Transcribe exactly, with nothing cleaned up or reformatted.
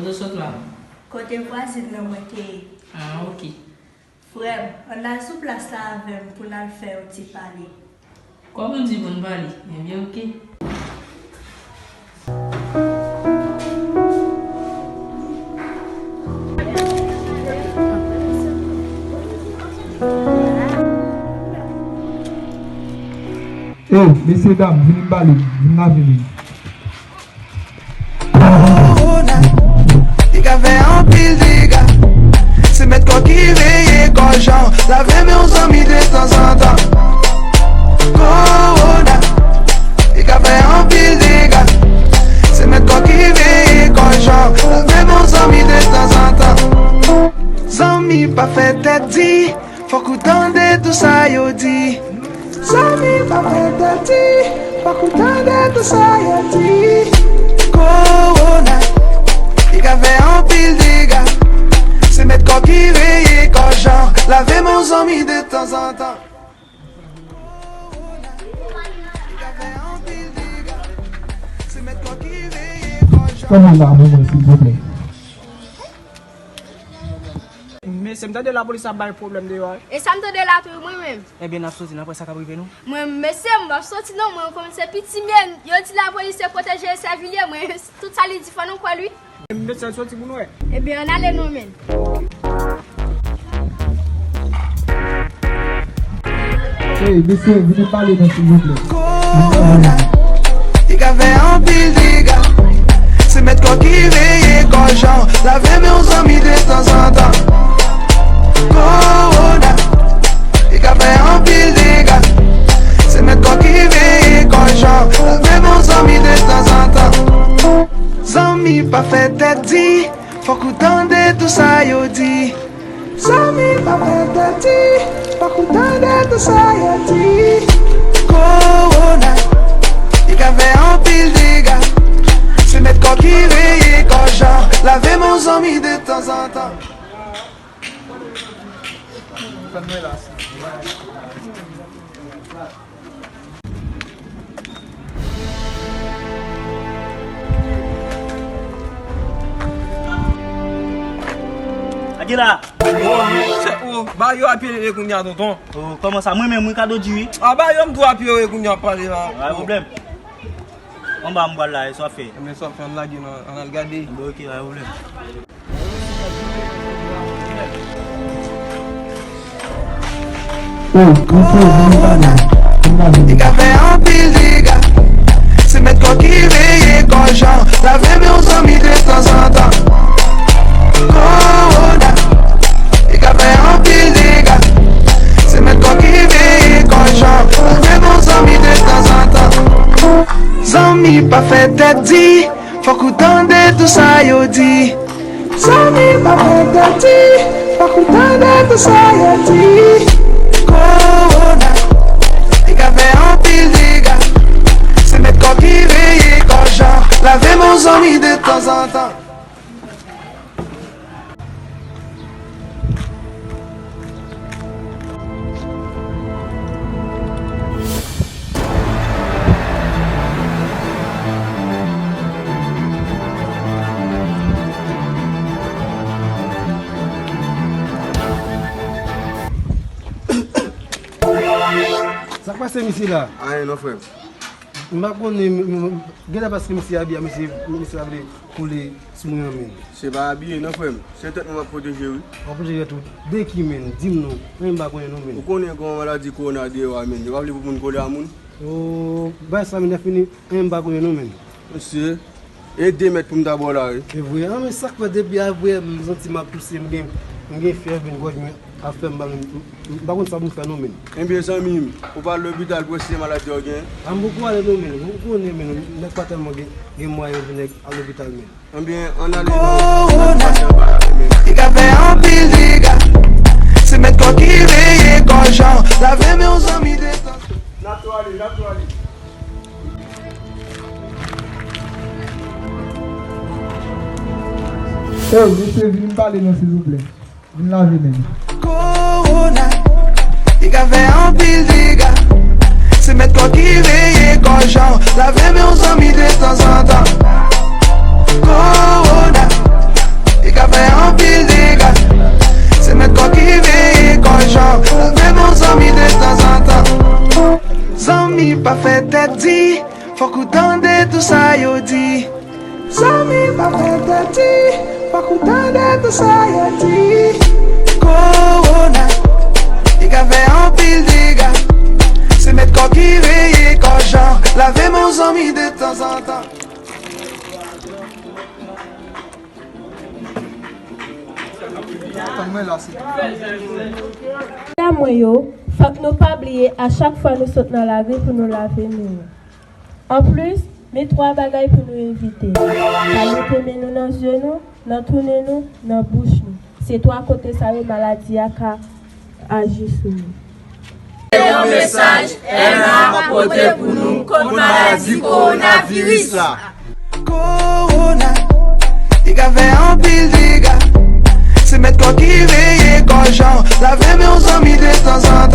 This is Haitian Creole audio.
Kote w sot la? Kote vwazin nan mwen te ye. Ah, ok. Frè m, ann al sou plas la avè m pou n al fè yon ti pale. Kòman w di pou n pale? Ebyen, ok. Ey, mesye dam, vini m pale, vin lave men. Kowona, li ka fè anpil dega. Se mèt kò ki veye kò jan. Lave men w zanmi detanzantan. Kowona, li ka fè anpil dega. Se mèt kò ki veye kò jan. Lave men w zanmi detanzantan. Zanmi pa fè tèt di, fòk ou tande tou sa yo di. Zanmi pa fè tèt di, fòk ou tande tou sa yo di. Kowona, li ka fè anpil dega. Se mèt kò ki veye kò jan. Lave men w zanmi detanzantan. Kowona, li ka fè anpil dega. Se mèt kò ki veye kò jan. Kòman la, mwen, silvouplè? Mesye, m tande lapolis ap bay pwoblèm deyò a. E sa m tande la tou, mwen menm. Ebyen, n ap soti, n ap wè sa k ap rive nou. Mwen, mesye, m p ap soti non, mwen, kòm se piti m ye, yo di lapolis se pwoteje Sèvilye, mwen, tout sa li di fò nou kwè l, wi. Mesye, soti pou nou wè. Ebyen, ann ale non, menn. Ey, mesye, vini pale non, silvouplè. Kowona, li ka fè anpil dega. Se mèt kò ki veye kò jan. Lave men w zanmi detanzantan. Kowona, li ka fè anpil dega. Se mèt kò ki veye kò jan. Lave men w zanmi detanzantan. Zanmi pa fè tèt di. Fòk ou tande tou sa yo di. Zanmi pa fè tèt di, fòk ou tande tou sa yo di. Kowona, li ka fè anpil dega. Se mèt kò ki veye kò jan. Lave men w zanmi detanzantan. Akila! Oh, oh, ba yo apye lele kounye a, tonton. Oh, kòman sa? Mwen menm, mwen kado di wi. A, ba yo m tou apye yo kounye a ap pale la. Pa gen pwoblèm. Anba m pral la, e sa w ap fè? Ebyen, sa w ap fè, ann lage nan, ann al gade. Ebyen, ok, pa gen pwoblèm. Li ka fè anpil dega. Se mèt kò ki veye kò jan. Lave men w zanmi detanzantan. Kowona, li ka fè anpil dega. Se mèt kò ki veye kò jan. Lave men w zanmi detanzantan. Zanmi pa fè tèt di. Fòk ou tande tou sa yo di. Zanmi pa fè tèt di, fòk ou tande tou sa yo di. Kowona, li ka fè anpil dega. Se mèt kò ki veye kò jan. Lave men w zanmi detanzantan. Sa k pase misye la? Anyen non, frè m. M pa konnen, m, m, genlè paske misye abye, misye, misye pa vle kole sou mwen an, men. Se pa abiye non, frè m. Se tèt mwen m ap pwoteje, wi. W ap pwoteje tèt ou? De ki, men? Di m non. Mwen m pa konnen non, men. Ou konnen gen yon maladi kowona deyò a, men. Yo pa vle pou moun kole a moun. Oh, bay sa, men, lè fini. Mwen m pa konnen non, men. Mesye, e de mèt pou m ta ba w la, wi. E vre? An, men sa k fè depi avè m santi m ap touse, m gen, m gen fyèv, men gòj mwen ap fè m mal, m, m, m pa konn sa pou m fè non, men. Ebyen, zanmi m, ou pa al lopital pou eseye maladi a w gen? A, m poko ale non, men. Ou konnen, men, nèg pa tèlman gen, gen mwayen pou nèg al lopital, men. Ebyen, ann ale non. Kowona, li ka fè anpil dega. Se mèt kò ki veye kò jan. Lave men w zanmi detan. N ap tou ale, n ap tou ale. Ey, mesye, vin pale non, silvouplè. Vin lave men nou. Kowona, li ka fè anpil dega. Se mèt kò ki veye kò jan. Lave men w zanmi detanzantan. Kowona, Pa fè tèt di, fòk ou tande tou sa yo di. Zanmi, pa fè tèt di, fòk ou tande tou sa yo di. Kowona, li ka fè anpil dega. Se mèt kò ki veye kò jan. Lave men w zanmi de tanzantan. Frè mwen yo, fòk nou pa bliye a chak fwa nou sot nan lari pou nou lave men nou. Anplis, men twa bagay pou nou evite. Pa mete men nou nan zye nou, nan twou nen nou, nan bouch nou. Se twa kote sa yo maladi a ka aji sou nou. Se yon mesaj Elma pote pou nou kont maladi kowonaviris la. Kowona, li ka fè anpil dega. Se mèt kò ki veye kò jan. Lave men w zanmi de tanzantan.